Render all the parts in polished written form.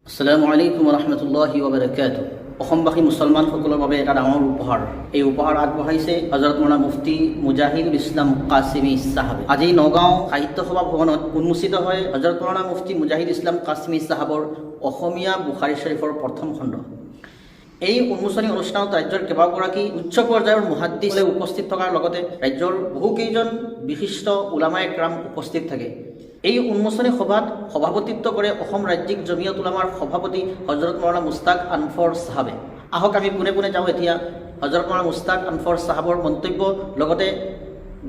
আসসালামু আলাইকুম ৰহমতুল্লাহি ওবৰাকাতু। অসমবাসী মুছলমানসকলৰ বাবে এটা ডাঙৰ উপহাৰ। এই উপহাৰ আগবঢ়াইছে হজৰত মৌলানা মুফতি মুজাহিদুল ইছলাম কাছিমি চাহাবে। আজি নগাঁও সাহিত্য সভা ভৱনত উন্মোচিত হয় হজৰত মৌলানা মুফতি মুজাহিদ ইছলাম কাছিমি চাহাবৰ অসমীয়া বুখাৰী শ্বৰীফৰ প্ৰথম খণ্ড। এই উন্মোচনী অনুষ্ঠানত ৰাজ্যৰ কেইবাগৰাকী উচ্চ পৰ্যায়ৰ মুহাদ্দিছে উপস্থিত থকাৰ লগতে ৰাজ্যৰ বহুকেইজন বিশিষ্ট উলামা একৰাম উপস্থিত থাকে। এই উন্মোচনী সভাত সভাপতিত্ব কৰে অসম ৰাজ্যিক জমিয়ত উলামাৰ সভাপতি হজৰত মৌলানা মুস্তাক আনফৰ চাহাবে। আহক, আমি পোনে পোনে যাওঁ এতিয়া হজৰত মৌলানা মুস্তাক আনফৰ চাহাবৰ মন্তব্য, লগতে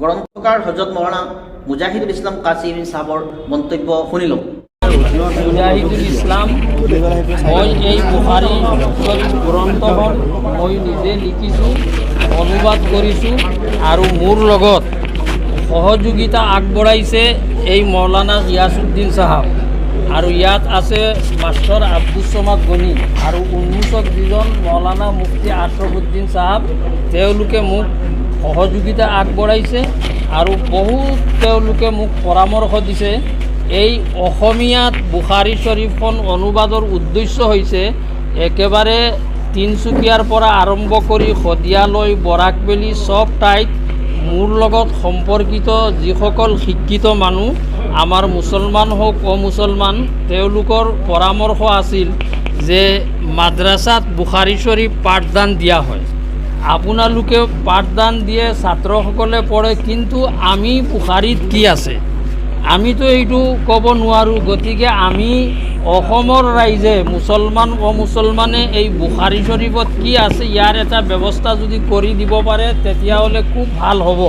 গ্ৰন্থকাৰ হজৰত মৌলানা মুজাহিদুল ইছলাম কাছিমি চাহাবৰ মন্তব্য শুনি লওঁ। মুজাহিদুল ইছলাম। মই এই বুখাৰী শ্বৰীফ গ্ৰন্থখন মই নিজে লিখিছোঁ, অনুবাদ কৰিছোঁ আৰু মোৰ লগত সহযোগিতা আগবঢ়াইছে এই মৌলানা গিয়াছুদ্দিন চাহাব আৰু ইয়াত আছে মাষ্টৰ আব্দুল চমাদ গনি আৰু উন্মোচক যিজন মৌলানা মুফতি আশ্ৰফুদ্দিন চাহাব। তেওঁলোকে মোক সহযোগিতা আগবঢ়াইছে আৰু বহুত তেওঁলোকে মোক পৰামৰ্শ দিছে। এই অসমীয়াত বুখাৰী শ্বৰীফখন অনুবাদৰ উদ্দেশ্য হৈছে একেবাৰে তিনিচুকীয়াৰ পৰা আৰম্ভ কৰি শদিয়ালৈ, বৰাকবেলী চব ঠাইত মোৰ লগত সম্পৰ্কিত যিসকল শিক্ষিত মানুহ, আমাৰ মুছলমান হওক, অমুছলমান, তেওঁলোকৰ পৰামৰ্শ আছিল যে মাদ্ৰাছাত বুখাৰী শ্বৰীফ পাঠদান দিয়া হয়, আপোনালোকে পাঠদান দিয়ে, ছাত্ৰসকলে পঢ়ে, কিন্তু আমি বুখাৰীত কি আছে আমিতো এইটো ক'ব নোৱাৰোঁ। গতিকে আমি অসমৰ ৰাইজে, মুছলমান অমুছলমানে এই বুখাৰী শ্বৰীফত কি আছে ইয়াৰ এটা ব্যৱস্থা যদি কৰি দিব পাৰে, তেতিয়াহ'লে খুব ভাল হ'ব।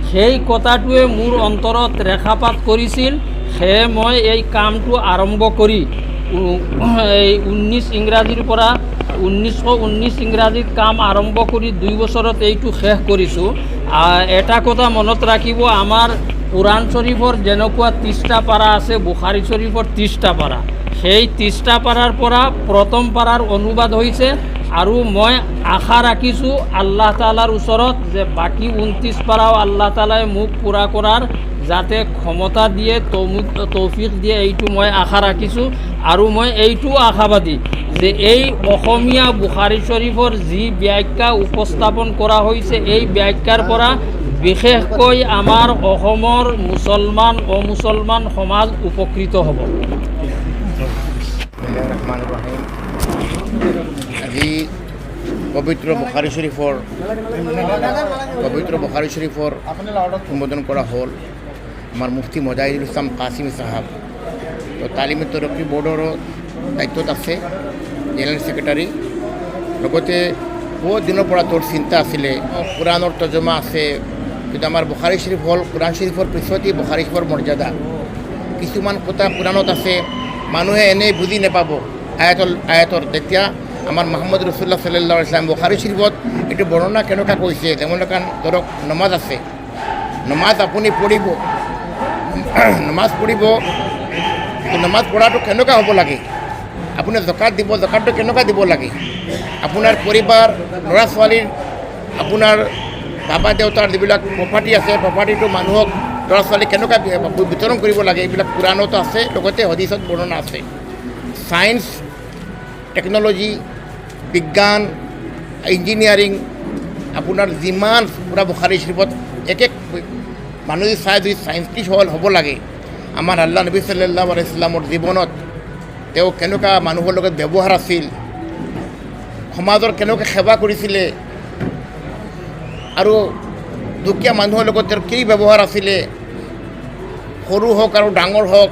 সেই কথাটোৱে মোৰ অন্তৰত ৰেখাপাত কৰিছিল। সেয়ে মই এই কামটো আৰম্ভ কৰি এই 19 ইংৰাজীৰ পৰা, 1919 ইংৰাজীত কাম আৰম্ভ কৰি 2 বছৰত এইটো শেষ কৰিছোঁ। এটা কথা মনত ৰাখিব, আমাৰ কোৰাণ শ্বৰীফৰ যেনেকুৱা 30টা পাৰা আছে, বুখাৰী শ্বৰীফৰ 30টা পাৰা। সেই 30টা পাৰাৰ পৰা প্ৰথম পাৰাৰ অনুবাদ হৈছে আৰু মই আশা ৰাখিছোঁ আল্লাহ তালাৰ ওচৰত যে বাকী 29 পাৰাও আল্লাহ তালাই মোক পূৰা কৰাৰ যাতে ক্ষমতা দিয়ে, তৌফিক দিয়ে, এইটো মই আশা ৰাখিছোঁ। আৰু মই এইটোও আশাবাদী যে এই অসমীয়া বুখাৰী শ্বৰীফৰ যি ব্যাখ্যা উপস্থাপন কৰা হৈছে, এই ব্যাখ্যাৰ পৰা বিশেষকৈ আমাৰ অসমৰ মুছলমান অমুছলমান সমাজ উপকৃত হ'ব। ৰহমান ৰহিম। আজি পবিত্ৰ বুখাৰী শ্বৰীফৰ সম্বোধন কৰা হ'ল। আমাৰ মুফতি মুজাহিদুল ইছলাম কাছিম চাহাব তো তালিম তৰক্কি বৰ্ডৰো দায়িত্বত আছে, জেনেৰেল ছেক্ৰেটাৰী। লগতে বহুত দিনৰ পৰা তোৰ চিন্তা আছিলে, কোৰাণৰ তৰ্জমা আছে, কিন্তু আমাৰ বুখাৰী শ্বৰীফ হ'ল কোৰাণ শ্বৰীফৰ পিছতেই বুখাৰী শ্বৰীফৰ মৰ্যাদা। কিছুমান কথা কোৰাণত আছে, মানুহে এনেই বুজি নাপাব আয়াতৰ। তেতিয়া আমাৰ মহম্মদ ৰচুল্লাহ চাল্লাহ ইছলাম বুখাৰী শ্বৰীফত এইটো বৰ্ণনা কেনেকুৱা কৈছে, তেওঁলোকে ধৰক নমাজ আছে, নমাজ আপুনি পঢ়িব, নমাজ পঢ়িব, তো নমাজ পঢ়াটো কেনেকুৱা হ'ব লাগে, আপুনি জকাত দিব, জকাতটো কেনেকুৱা দিব লাগে, আপোনাৰ পৰিবাৰ, ল'ৰা ছোৱালীৰ, আপোনাৰ বাবা দেউতাৰ যিবিলাক প্ৰপাৰ্টি আছে, প্ৰপাৰ্টিটো মানুহক, ল'ৰা ছোৱালীক কেনেকুৱা বিতৰণ কৰিব লাগে, এইবিলাক কোৰাণতো আছে, লগতে হদিছত বৰ্ণনা আছে। ছায়েন্স, টেকন'লজি, বিজ্ঞান, ইঞ্জিনিয়াৰিং, আপোনাৰ যিমান পূৰা বুখাৰী শ্বৰীফত এক এক মানুহ যদি চাই, যদি চাইণ্টিষ্ট হ'ল হ'ব লাগে, আমাৰ আল্লাহ নবী চাল্লাহ আলাইছলামৰ জীৱনত তেওঁ কেনেকুৱা মানুহৰ লগত ব্যৱহাৰ আছিল, সমাজৰ কেনেকুৱা সেৱা কৰিছিলে আৰু দুখীয়া মানুহৰ লগত তেওঁৰ কি ব্যৱহাৰ আছিলে, সৰু হওক আৰু ডাঙৰ হওক,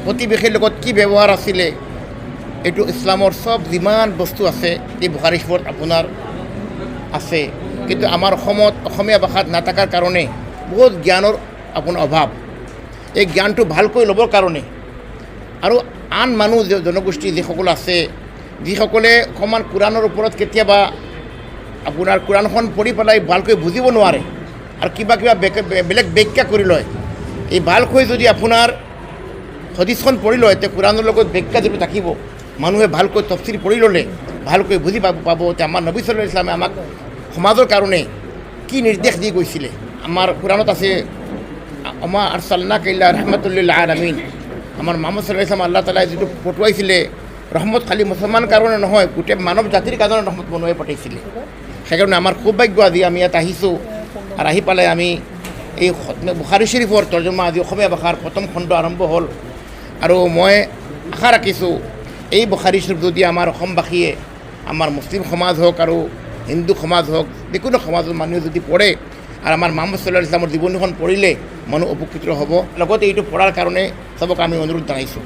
প্ৰতিবেশীৰ লগত কি ব্যৱহাৰ আছিলে, এইটো ইছলামৰ চব যিমান বস্তু আছে এই বুখাৰী শ্বৰীফত আপোনাৰ আছে। কিন্তু আমাৰ অসমত অসমীয়া ভাষাত নাথাকাৰ কাৰণে বহুত জ্ঞানৰ আপোনাৰ অভাৱ। এই জ্ঞানটো ভালকৈ ল'বৰ কাৰণে আৰু আন মানুহ, জনগোষ্ঠী যিসকল আছে, যিসকলে অকণমান কোৰাণৰ ওপৰত কেতিয়াবা আপোনাৰ কোৰাণখন পঢ়ি পেলাই ভালকৈ বুজিব নোৱাৰে আৰু কিবা কিবা বেলেগ ব্যাখ্যা কৰি লয়, এই ভালকৈ যদি আপোনাৰ হদিছখন পঢ়ি লয়, তে কোৰাণৰ লগত ব্যাখ্যা যিটো থাকিব, মানুহে ভালকৈ তফচিৰ পঢ়ি ল'লে ভালকৈ বুজি পাব পাব যে আমাৰ নবী চাল্লাল্লাহু আলাইহি ইছলামে আমাক সমাজৰ কাৰণে কি নিৰ্দেশ দি গৈছিলে। আমাৰ কোৰাণত আছে, وما أرسلناك إلا رحمة للعالمين। আমাৰ মহম্মদ ছাল্লাহ ইছলাম আল্লাহ তালাই যিটো পঠোৱাইছিলে ৰহমত, খালী মুছলমান কাৰণে নহয়, গোটেই মানৱ জাতিৰ কাৰণে ৰহমত বনোৱাই পঠাইছিলে। সেইকাৰণে আমাৰ সৌভাগ্য, আজি আমি ইয়াত আহিছোঁ আৰু আহি পালে আমি এই খতমে বুখাৰী শ্বৰীফৰ তৰ্জমা আজি অসমীয়া ভাষাৰ প্ৰথম খণ্ড আৰম্ভ হ'ল। আৰু মই আশা ৰাখিছোঁ, এই বুখাৰী শ্বৰীফ যদি আমাৰ অসমবাসীয়ে, আমাৰ মুছলিম সমাজ হওক আৰু হিন্দু সমাজ হওক, যিকোনো সমাজৰ মানুহে যদি পঢ়ে আৰু আমাৰ মহম্মদ ছাল্লাহ ইছলামৰ জীৱনীখন পঢ়িলে মানুহ উপকৃত হ'ব। লগতে এইটো পঢ়াৰ কাৰণে চবক আমি অনুৰোধ জনাইছোঁ।